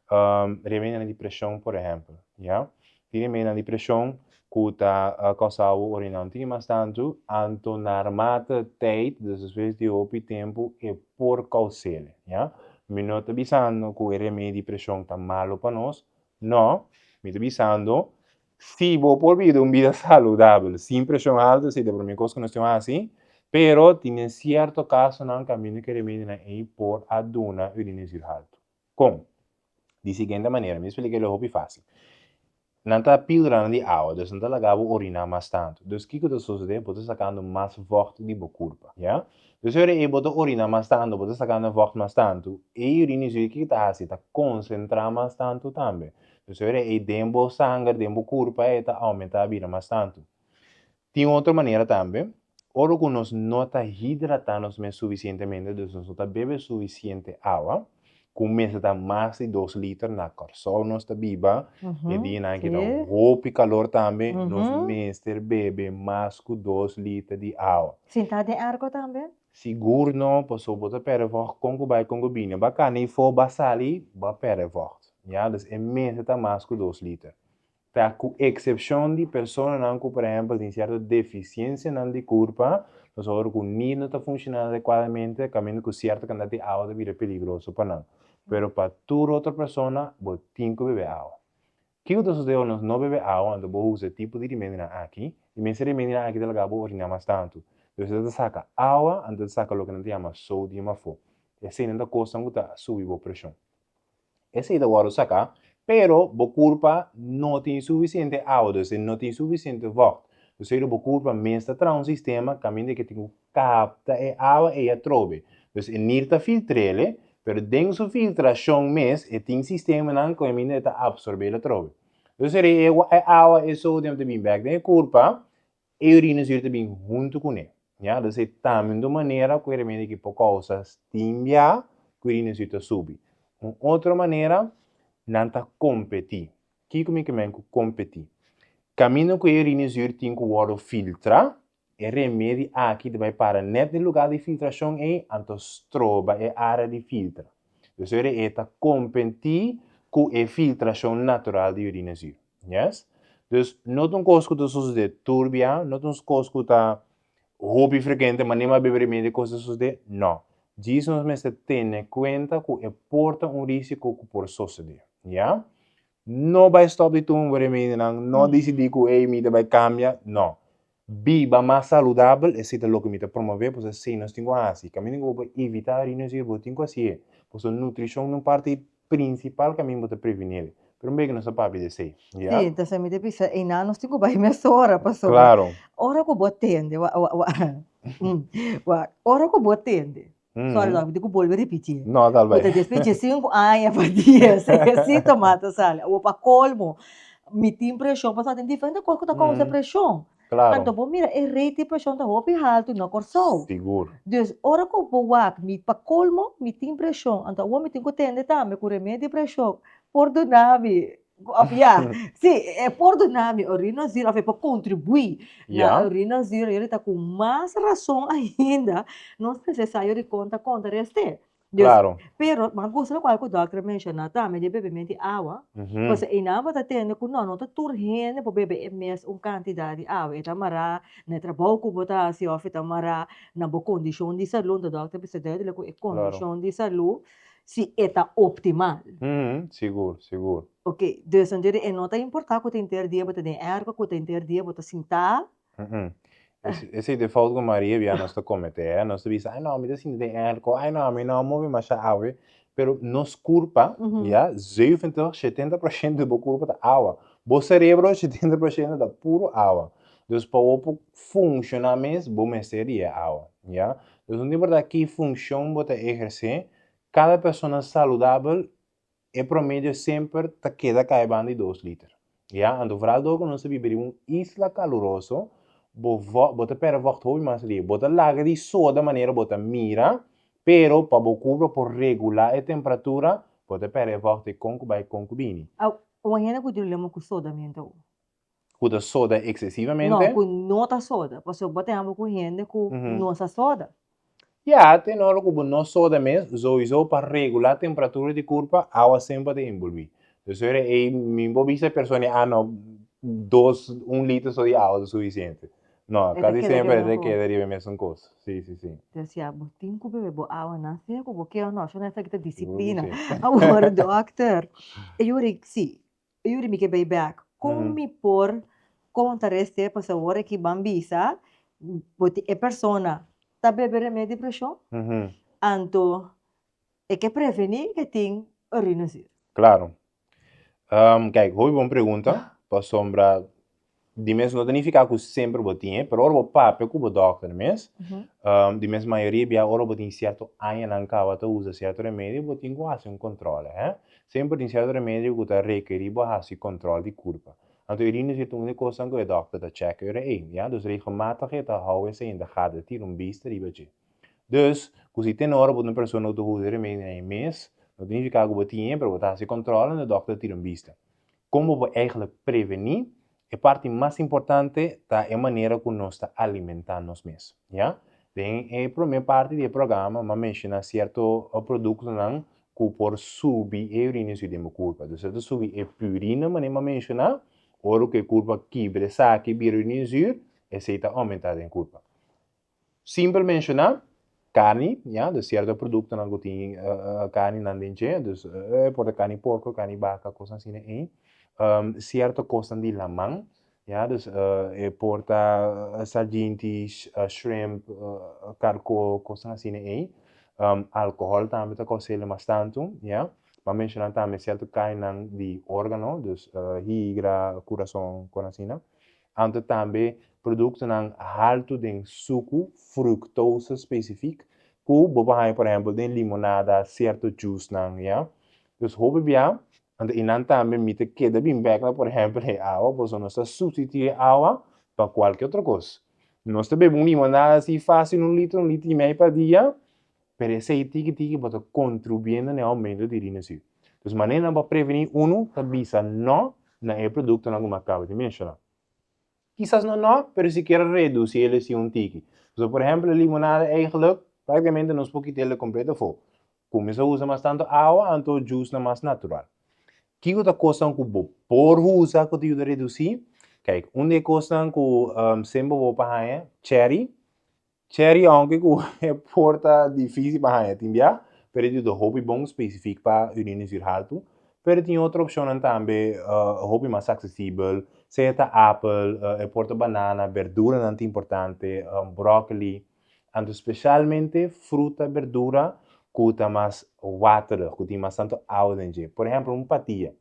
remedinan di preshon por ehèmpel, ya. Tin remedinan di preshon ku ta kousa bo oriná un tiki mas tantu, anto naarmate tijd, dus despues di hopi tempu, e por kous'el, ya. Mi no ta bisando ku e remedi di preshon ta malu pa nos, no, mi ta bisando si bo por biba un bida saludabel sin preshon altu, esei ta e promé kos ku nos tin hasi, pero tin den sierto kasonan kaminda ku e remedinan ei por a duna urinezuur haltu. Kon? Di siguiente manera, mi splika el hopi fácil. Nan ta píldolanan di awa, dus nan ta laga bo oriná mas tantu. Dus kiko ta sosodé? Bo ta sakando mas vògt di bo kurpa, ya? Dus ora ei bo ta oriná mas tantu, bo ta sakando vògt mas tantu, e urine zuur kiko ta hasi? Ta konsentrá mas tantu tambe. Dus ora ei den bo sanger, den bo kurpa, e ta oumentá bira mas tantu. Tin otro manera tambe, ora ku nos no ta hidratá nos mes sufisientemente, dus nos no ta bebe sufisiente awa, ku mester ta mas di dos liter, na Kòrsou nos ta biba, e dianan aki ta hopi kalor tambe, nos mester bebe mas ku dos liter di awa. Sintá den arko tambe? Sigur no, pasobra bo ta pèrdè vògt kon ku bai kon ku bini. Bo a kana ei fo, bo a sali, bo a pèrdè vògt. Ya, dus e mester ta mas ku dos liter. Ta ku eksepshon di personanan ku por ehèmpel tin sierto defisiensianan di kurpa, pasobra ku ni no ta funshoná adekuadamente, kaminda ku sierto kantidat di awa ta bira peligroso pa nan. Pero pa tur otro persona, bo tin ku bebe awa. Kiko ta sosodé ora nos no bebe awa, anto bo usa e tipo di remedinan aki, i mes e remedinan aki ta laga bo oriná mas tantu. Dus e ta saka awa, anto e ta saka loke nan ta yama sodium afó. Eseinan ta kosnan ku ta subi bo preshon. Esei ta wòrdu saká, pero bo kurpa no tin sufisiente awa, dus e no tin sufisiente vògt. Dus ei bo kurpa mes ta traha un sistema kaminda ke tin ku kapta e awa ei atrobe. Dus e nir ta filtr'el, pero den su filtrashon mes e tin sistemanan kaminda e ta apsorb'el atrobe. Dus ei e awa, e sodium ta bin bèk den e kurpa, E urine-zuur ta bin huntu kuné. Ya, dus e tambe un manera ku e remedi aki por kousa stimbia ku urine-zuur ta subi. Un otro manera, nan ta kompetí. Kiko mi ke men ku kompetí? Kaminda ku e urine-zuur tin ku wòrdu filtrá, e remedi aki ta bai para nèt den lugá di filtrashon ei, anto stroba e área di filtra. Dus ora e ta kompetí ku e filtrashon natural di urine-zuur. Yes. Dus no ta un kos ku ta sosodé tur bia, no ta un kos ku ta hopi frekuente, manera mi a bebe remedi kos ta sosodé, no. Djis nos mester tene kuenta ku e por ta un risiko ku por sosodé, ya. No bai stòp di tuma bo remedinan, no disidí ku ey mi ta bai kambia, no. Biba mas saludabel, esei ta loke mi ta promové, pasobra esei nos tin ku hasi. Kaminda ku bo por evitá rinosir, bo tin ku hasié. Pasobra nutrishon ta un parti prinsipal kaminda bo ta previnié. Pero un bes ku nos ta papia di esei, ya. Sí, entonces mi ta bisa, einan nos tin ku bai mesora, pasobra Klaro. ora ku bo tende, wa, wa, wa, wak, ora ku bo tende, sorry dòk, mi tin ku bolbe ripitié. No, tal Ku ta bai. despues dje sinku aña pa dies, e síntoma ta sali. Awor pa kolmo, mi tin preshon, pasobra tin diferente kos ku ta kousa preshon. Claro. Anto bo mira e rate di preshon ta hopi haltu na Kòrsou. Sigur. Dus ora ku bo wak mi pa kolmo mi tin preshon anto awor mi tin ku tende tambe ku remedi di preshon por duna mi òf ya si e por duna mi orina zuur òf e por kontribuí na orina zuur yori ta ku mas rason ainda nos nesesario di konta konta reste. Dus, Claro. pero m'a gusta lokual ku dòkter a menshoná tambe di e bebemento di awa, pasobra einan bo ta tende ku no, no ta tur hende por bebe e mes un kantidat di awa, e ta mará na e trabou ku bo ta hasi òf e ta mará na bo kondishon di salú, anto dòkter a bisa duidelijk ku e kondishon di salú si e ta optimal. Sigur, sigur. Oke, dus anto e no ta importá ku ta henter dia bo ta den èrko, ku ta henter dia bo ta sintá. Esei ta e fout ku mayoria bia nos ta kometé, eh. Nos ta bisa, ai no, mi ta sinti den èrko, ai no, mi no a move masha awe. Pero nos kurpa, ya, zeventig, shetenta por shento di bo kurpa ta awa. Bo serebro, shetenta por shento ta puru awa. Dus pa bo por funshoná mes, bo mester di e awa, ya. Dus no ta importá ki funshon bo ta ehersé, kada persona saludabel E promedio semper ta keda kai banda di dos liter. Ya, anto vooral dor ku nos ta biba riba un isla kaluroso, bo vo bo ta pèrdè vògt hopi mas riba. Bo ta laga di soda manera bo ta mira, pero pa bo kurpa por regulá e temperatura, bo ta pèrdè e vògt ei kon ku bai kon ku bini. Aw, un hende ku tin problema ku sodamentu awo? Ku ta soda eksesivamente? No, ku no ta soda. Pasobra bo ta hamba ku hende ku no sa soda. Ya, te na ora ku bo no soda mes, souiso pa regulá temperatura di kurpa, awa semper ta enbolbí. Dus ora ei mi por bisa e persona ah no, dos, un liter so di awa ta sufisiente. No, E ta kasi keda semper e riba ta ku. keda riba e mesun kos. Sí, sí, sí. Dus ya, bo tin ku bebe bo awanan sea ku bo ke o no, shon esaki ta Sigur ku disiplina. sí. Awor dòkter, e yuri sí, Yuri mi ke bay bek. Kon mi por konta reste pasobra awor aki ban bisa bo tin e persona ta bebe remedi di preshon anto e ke preveni ke tin orinozuur. Claro. Kijk, hopi bon pregunta pasobra di mes no ta nifiká ku semper bo tin e, pero ora bo papia ku bo dòkter mes, di mes mayoria bia ora bo tin sierto añanan kaba ta usa sierto remedio bo tin ku hasi un kòntròl, hè. Semper tin sierto remedio ku ta rekerí bo hasi kòntròl di kurpa. Anto e rinus ta un di e kosnan ku e dòkter ta chèk ora ei, ya. Dus regelmatig e ta hou esei in de gaten, e tira un bista riba dje. Dus, ku si ten ora bo ta un persona ku ta usa e remedio na e mes, no ta nifiká ku bo tin e, pero bo ta hasi kòntròl anto e dòkter ta tira un bista. Kon bo por eigenlijk prevení? E parti mas importante ta e manera ku nos ta alimentá nos mes, ya. Den e promé parti di e programa m'a menshoná sierto produktonan ku por subi e urina den bo kurpa. Dus e ta subi e purina manera m'a menshoná, ora ku e kurpa kibra esaki bira urinezuur, esei ta oumentá den kurpa. Simpel menshoná, karni, ya, dus sierto produktonan ku tin karninan den dje, dus e por ta karni porko, karni baka, kosnan asina ei. Sierto kosnan di laman, ya, dus e por ta sardintis, shrimp, karko, kosnan asina ei. Alkohòl tambe ta kous'el mas tantu, ya. Bo a menshoná tambe sierto karninan di órgano, dus higra, kurason, kosnan asina. Anto tambe produktonan haltu den suku, fructose spesifik, ku bo por haña por ehèmpel den limonada, sierto juicenan, ya. Dus hopi bia, anto i nan tambe mi ta keda bin bèk na por ehèmpel e awa, pasobra nos ta sustituí e awa pa kualke otro kos. Nos ta bebe un limonada así fásil un litro, un litro i mei pa dia, pero esei tiki tiki bo ta kontribuyendo na e oumento di rinezuur. Dus maneranan pa prevení unu ta bisa nò na e produktonan ku mi a kaba di menshoná. Kisas no nò, pero sikiera redusí el esei un tiki. Pasobra por ehèmpel e limonada eigentlik praktikamente nos por kita el kompleto afó. Kuminsá usa mas tantu awa anto juicenan mas natural. Kiko ta kosnan ku bo por usa ku ta yuda redusí? Kijk, un di e kosnan ku semper bo por haña, cherry. Cherry aunke ku e por ta dificil pa haña tin bia, pero e yuda hopi bon specific pa urine zuur haltu. Pero tin otro opcionnan tambe hopi mas accesibel, sea ta apel, e por ta banana, berduranan ta importante, broccoli, anto specialmente fruta, berdura ku ta mas waterig, ku tin mas tanto awa den dje. Por ehempel un patia,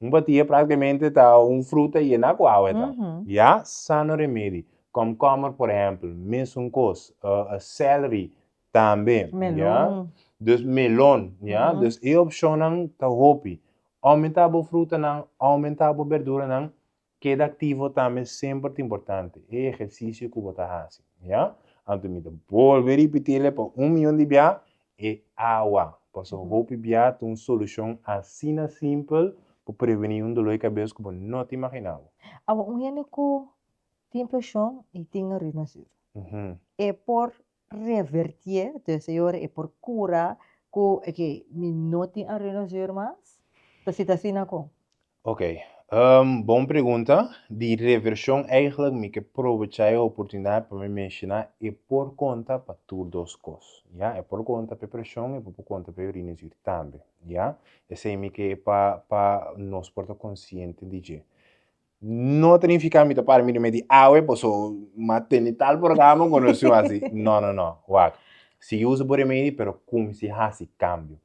Un batia práktikamente ta un fruta yená ku awa e ta. Ya, sano remedi. Komkommer por ehèmpel, mesun kos. Sèleri tambe, ya. Melon. Dus melon, ya. Dus e opshonnan ta hopi. Oumentá bo frutanan, oumentá bo berduranan. Keda aktivo tambe semper ta importante, e ehersisio ku bo ta hasi, ya. Anto mi ta bolbe ripiti'le pa un miyon di bia, e awa. Pasobra hopi bia ta un solushon asina simpel pa prevení un doló di kabes ku bo no ta imaginá bo. Awa, un hende ku tin preshon i tin orina zuur, e por revertié, dus e ora e por kura ku oke mi no tin arenozuur mas? Ta si ta asina kon? Ok, bon pregunta. Di revershon eigenlijk mi ke probecha e oportunidat pa mi menshoná e por konta pa tur dos kos, ya. E por konta pa e preshon, e por konta pa e urinozuur tambe, ya. Esei mi ke pa pa nos por ta konsiente di dje. No ta nifiká mi ta para mira medi awe paso m'a tene tal programa ku nos hasi. No, no, no. Wak, sigui usa bo remedi pero kumsi hasi kambio.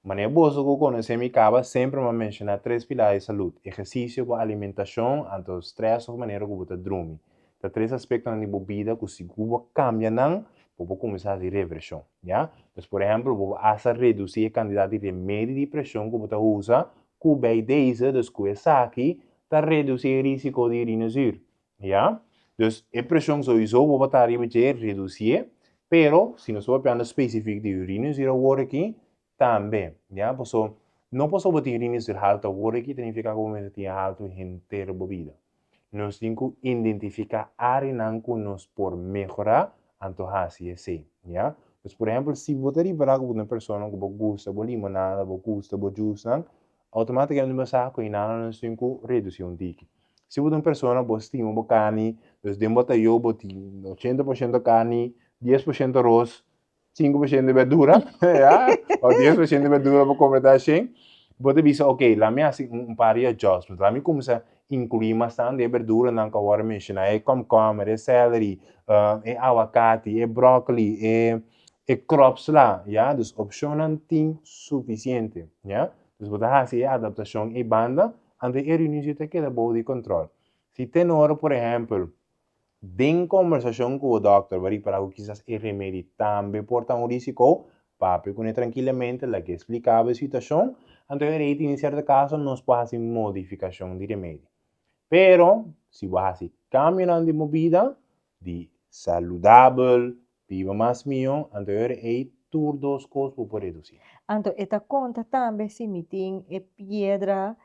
Manera boso ku konosé mi kaba semper m'a menshoná tres pilar di salud, ehersisio, bo alimentashon anto strès òf manera ku bo ta drumi. Ta tres aspektonan di bo bida ku si ku bo kambia nan bo por kuminsá hasi revershon, ya. Pues por ehèmpel bo por asta redusí e kantidat di remedi di preshon ku bo ta usa Ku bij deze, dus ku esaki, ta redusí e risiko di urinezuur. Ya? Dus e preshon souiso bo ta riba dje redusié, pero si nos ta papiando spesifik di urinezuur awor aki, tambe. Ya? Paso, no paso bo tin urinezuur haltu awor aki ta nifiká ku bo mester tin e haltu henter bo bida. Nos tin ku identifiká áreanan ku nos por mehorá anto hasi esei, ya. Pues por ehèmpel si bo ta ripará ku bo ta un persona ku bo gusta bo limonada, bo gusta bo jusnan, outomátikamente bo sa ku einan nos tin ku redusí un tiki. Si bo ta un persona bo stima bo karni, dus den bo tayó bo tin ochenta por shento karni, dies por shento ros, 5% di berdura, ya, o 10% di berdura por completá shen, bo ta bisa, ok, laat mi hasi un par di adjustments, laat mi kuminsá inkluí mas tantu e berduranan ku awor a menshoná, e komkomber, e celery, e awakati, e broccoli, e e kropsla, ya, dus opshonnan tin sufisiente, ya. Dus bo ta hasi e adaptashon ei banda, anto e reunion ta keda bou di kòntròl. Si te no ora, por ehèmpel, Den kombersashon ku bo dòkter bo ripará ku kisas e remedi tambe por ta un risiko, papia kuné trankilamente, laga e spliká bo e situashon, anto e rei tin den sierto kaso nos por hasi modifikashon di remedi. Pero, si bo hasi kambionan den bo bida, di saludabel, biba mas mihó, anto e ora ei tur dos kos bo por redusí. Anto e ta konta tambe si mi tin e piedra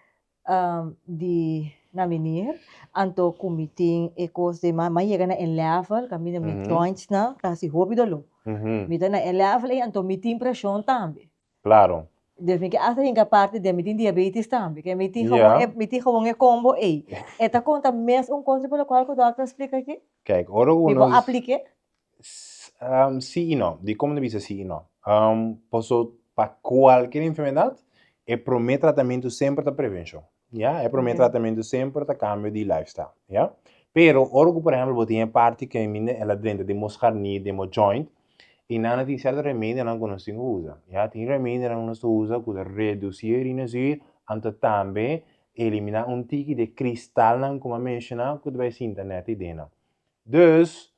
di na meneer, anto ku mi tin e kos di m'a yega na e level kaminda mi jointsnan ta hasi hopi doló. Mi ta na e level ei anto mi tin preshon tambe. Klaro. Dus mi ke asta hinka parti den mi tin diabetes tambe, ke mi tin gewoon e mi tin gewoon e kombo ei. E ta konta mes un kos riba lokual ku dòkter a splika aki? Kijk, ora ku Mi por nos aplik'é? Sí i no. Dikon mi ta bisa sí i no? Paso pa kualkier enfermedat e promé tratamentu semper ta prevenshon, ya. E promé tratamentu semper ta kambio di lifestyle, ya. Pero ora ku por ehèmpel bo tin e parti ku ainda el a drenta den bo skarnir, den bo joint, i nan a tin sierto remedionan ku nos tin ku usa, ya. Tin remedionan ku nos ta usa ku ta redusí e urinazuur, anto tambe eliminá un tiki di e kristalnan ku mi a menshoná ku ta bai sinta nèt ei den nan. Dus,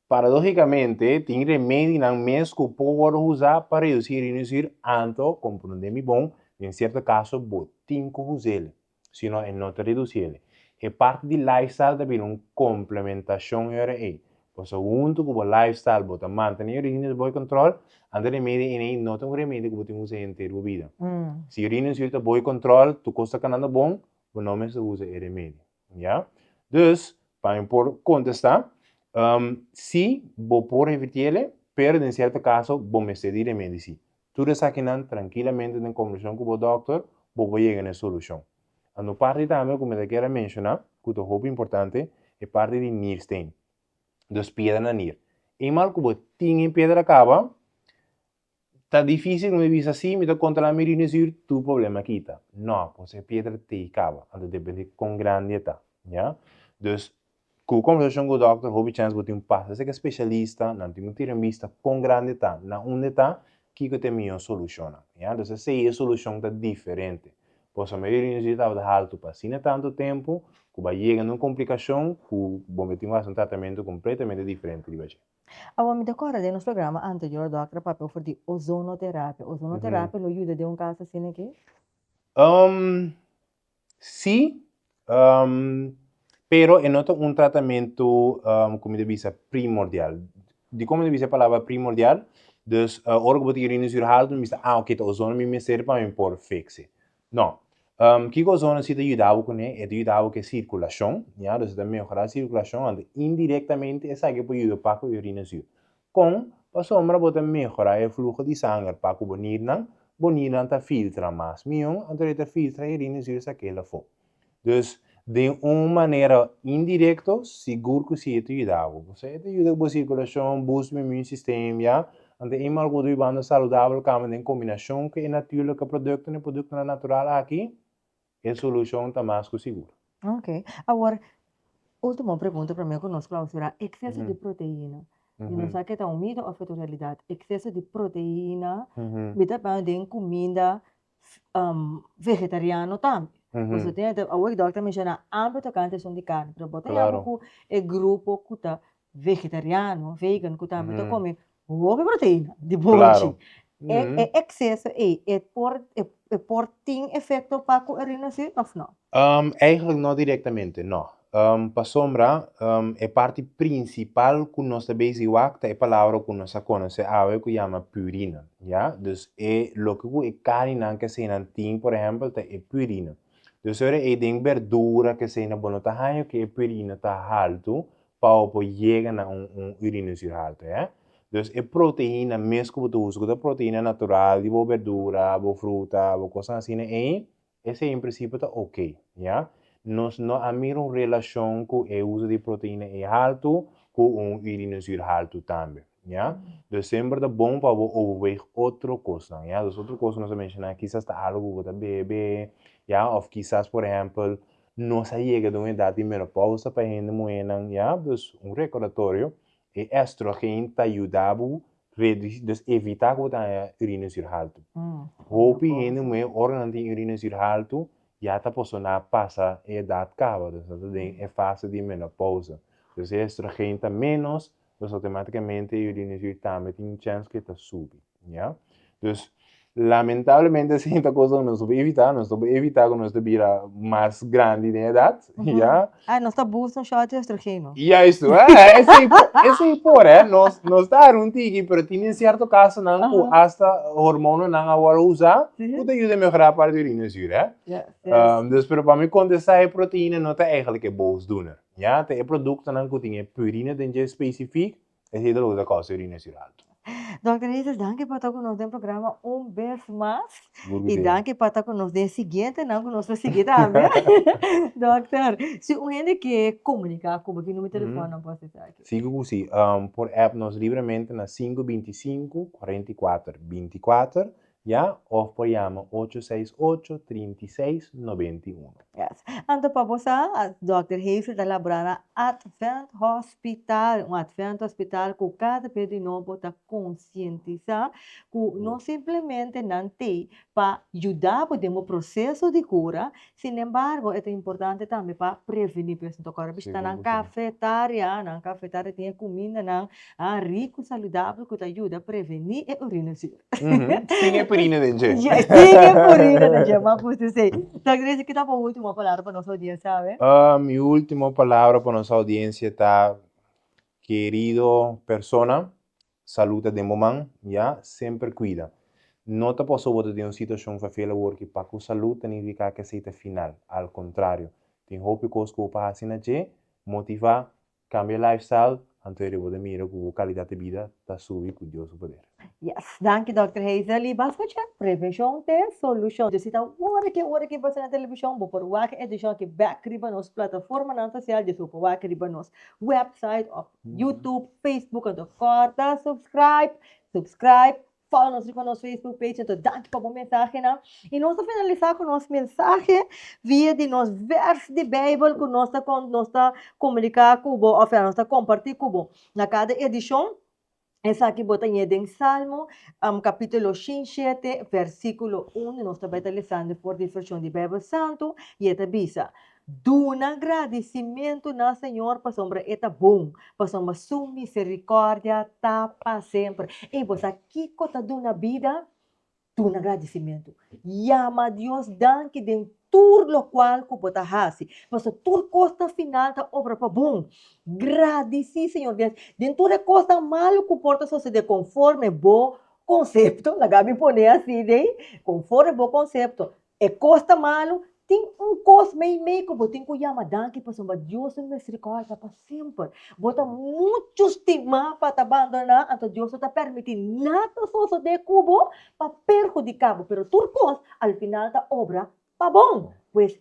paradóhikamente, tin remedinan mes ku por wòrdu usá pa redusí urinezuur, anto, komprondé mi bon, den sierto kaso bo tin ku us'el, sino e no ta redusí el. E parti di lifestyle ta bira un komplementashon e ora ei. Pasobra huntu ku bo lifestyle bo ta mantené e urinezuur bou kòntròl, anto remedi ei no ta un remedi ku bo tin ku usa henter bo bida. Si urinezuur ta bou kòntròl, tur kos ta kanando bon, bo no mester usa e remedi. Ya. Dus, pa mi por kontestá, sí, bo por revirtiele, pero den sierto kaso bo mester di remedi sí. Tur esakinan trankilamente den kombersashon ku bo dòkter bo por yega na e solushon. Anto parti tambe ku mi ta kier a menshoná, ku ta hopi importante, e parti di niersteen, dus piedra na nier. Eenmaal ku bo tin e piedra kaba, Ta difícil mi bisa sí, mi ta controla mi rinezuur, tur problema kita. No, pues e piedra tei caba, anto depende con grandi e ta, ya. Dus, cu conversacion cu dokter, hopi chance bo tin un pasa esaki specialista, nan tin cu tira un bista con grandi e ta, na unda e ta, kico ta e mihor solucionnan, ya. Dus esey e solucion ta diferente. Pasobra mi rinezuur tabata halto pa asina tanto tempo, cu bo a yega na un complicacion cu bo tin cu haci un tratamento completamente diferente riba dje. Awor mi ta kòrda den nos programa anterior dòkter a papia over di ozonoterapia. Ozonoterapia lo yuda den un kaso asina aki? Sí. Pero e no ta un tratamentu ku mi ta bisa primordial. Dikon mi ta bisa e palabra primordial? Dus ora ku bo tin urine zuur haltu mi bisa ah oke ta ozono mi mester pa mi por fix e. No. Kiko ozono si ta yuda bo kuné? E ta yuda bo ku e sirkulashon, ya, dus e ta mehorá sirkulashon, anto indirektamente esaki por yuda pa ku e urine zuur. Kon? Pasobra bo ta mehorá e fluho di sanger pa ku bo nirnan, bo nirnan ta filtra mas mihó, anto e ta filtra e urine zuur sak'el afó. Dus, den un manera indirecto, sigur cu si e ta yuda bo. Pasobra e ta yuda cu bo circulacion, boost bo immune system, ya. Anto e mal cu bo ta bibando saludabel camba den combinacion cu e natuurlijke productonan, e productonan natural aki, e solucion ta mas cu sigur. Ok. Awor, ultimo pregunta prome cu nos clausura. Exceso di proteina. Mi no sa ke ta un mito of ke ta un realidad. Exceso di proteina, mi ta pone den cuminda vegetariano tambe. Pasobra tin hende, awor e dòkter a menshoná amper tokante esun di karni, pero bo ta yama ku e grupo ku ta vegetariano, vegan, ku tambe ta kome hopi proteina di bonchi. E ekseso ei, e por e por tin efekto pa ku e rinasí òf no? Eigenlijk no direktamente, no. Pasobra e parti prinsipal ku nos ta bezig wak ta e palabra ku nos a konosé awe ku yama purina, ya. Dus e loke ku e karninan kesenan tin por ehèmpel ta e purina. Dus ora ei den berdura kesenan bo no ta haña ku e purina ta haltu pa bo por yega na un un urinezuur haltu, ya. Dus e proteina mes ku bo ta usa ku ta proteina natural di bo berdura, bo fruta, bo kosnan asina ei, Esei en principio ta ok, ya. Nos no a mira un relacion cu e uso di proteina ei haltu cu un urinezuur haltu tambe, ya. Dus semper ta bon pa bo overweeg otro cosnan, ya. Dus otro cos cu nos a menciona kisas ta algo cu bo ta bebe, ya, of kisas por ehempel nos a yega den un edad di menopausa pa hende muhernan, ya. Dus un recordatorio, E estrogen ta yuda bo reduci, dus evita ku bo ta haña urinezuur haltu. Hopi hende muhé ora nan tin urinezuur haltu ya ta posona pasa e edat kaba, dus nan ta den e fase di menopousa. Dus e estrogen ta ménos, dus outomátikamente e urinezuur tambe tin chèns ku e ta subi, ya. Dus lamentablemente esei ta cosa ku nos no por evitá, nos no por evitá ku nos ta bira mas grandi den edat, ya. Ah, nos ta boost un shot di estrogeno. Juist, eh, esei por, esei por, eh. Nos, nos ta un tiki, pero tin en cierto casonan ku hasta hormononan a wòrdu usá ku ta yuda mehorá parti di urinezuur, eh. Yes, yes. Dus, pero pa mi kontestá e proteïna no ta eigenlijk e boosdoener, ya. Ta e produktonan ku tin e purine den dje spesifik Esei ta loke ta kousa urinezuur alto. Dòkter Hesus, danki pa ta ku nos den programa un bes mas. Sigur ku I si. danki pa ta ku nos den siguientenan ku nos ta sigui tambe. Dòkter, si un hende ke komuniká ku bo, ki numero telefòn nan por hasi esaki? Sigur ku si. Por app nos libremente na sinku 25 44 24 Ya, of por yama ocho seis ocho, 36, 91. Yes. Anto pa bo sa, Dòkter Hazel ta labora na Advent Hospital, un Advent Hospital ku kada bes di nobo ta konsientisá ku no simplemente nan t'ei pa yuda bo den bo proseso di kura, sinembargo e ta importante tambe pa prevení. Pues no ta kòrda bishita nan kafetaria, nan kafetaria tin e kumindanan riku, saludabel ku ta yuda prevení e urinezuur. Sin e purina den dje. Ja, sin e purina den dje, ma gusta esei. Dòkter Rizzi, ki ta bo ultimo palabra pa nos audiencia awe? Mi ultimo palabra pa nos audiencia ta, kerido persona, salud ta den bo man, ya, semper cuida. No ta paso bo ta den un situacion fafel awor ki pa cu salud ta nifica cu esei ta final, al contrario, tin hopi cos cu bo por haci na dje, motiva, Cambia lifestyle, anto e bo ta mira cu bo calidad di bida ta subi cu Dios su poder. Yes, danki Dòkter Hazel. I bas scucha, prevencion t'e solucion. Dus si ta ora ki ora ki pasa na television, bo por wak e edicion aki bek riba nos plataformanan social, dus bo por wak riba nos website of YouTube, Facebook, anto corda subscribe, subscribe, Follow nos riba nos Facebook page anto danki pa bo mensahenan. I nos ta finalisá ku nos mensahe via di nos vers di Beibel ku nos ta kon nos ta komuniká ku bo òf nos ta kompartí ku bo na kada edishon. Esaki bo ta ñe den Salmo kapítulo 107 versíkulo 1. Nos ta bai ta lesando for di vershon di Beibel Santu i e ta bisa, Duna gradisimentu na Señor pasobra e ta bon, pasobra su miserikòrdia ta pa semper. Ey, bo sa kiko ta duna bida? Duna gradisimentu. Yama Dios danki den. tur lokual ku bo ta hasi. Pasobra tur kos na final ta obra pa bon. Gradisí Señor Dios den tur e kosnan malu ku por ta sosodé konforme bo konsepto, laga mi pone así den, konforme bo konsepto, e kos ta malu, tin un kos meimei ku bo tin ku yama danki pasobra Dios su miserikòrdia ta pa semper. Bo ta muchu stimá pa ta bandoná, anto Dios no ta permití nada sosodé ku bo pa perhudiká bo, pero tur kos al final ta obra pa bon. Pues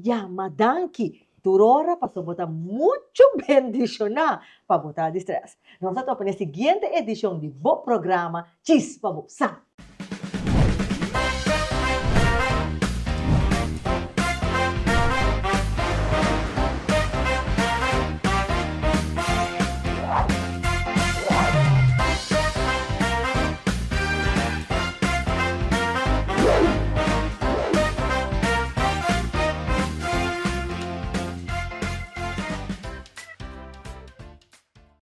yama danki tur ora pasobra bo ta muchu bendishoná pa bo ta di strès. Nos ta topa na e siguiente edishon di bo programa Chispa Bo Sa.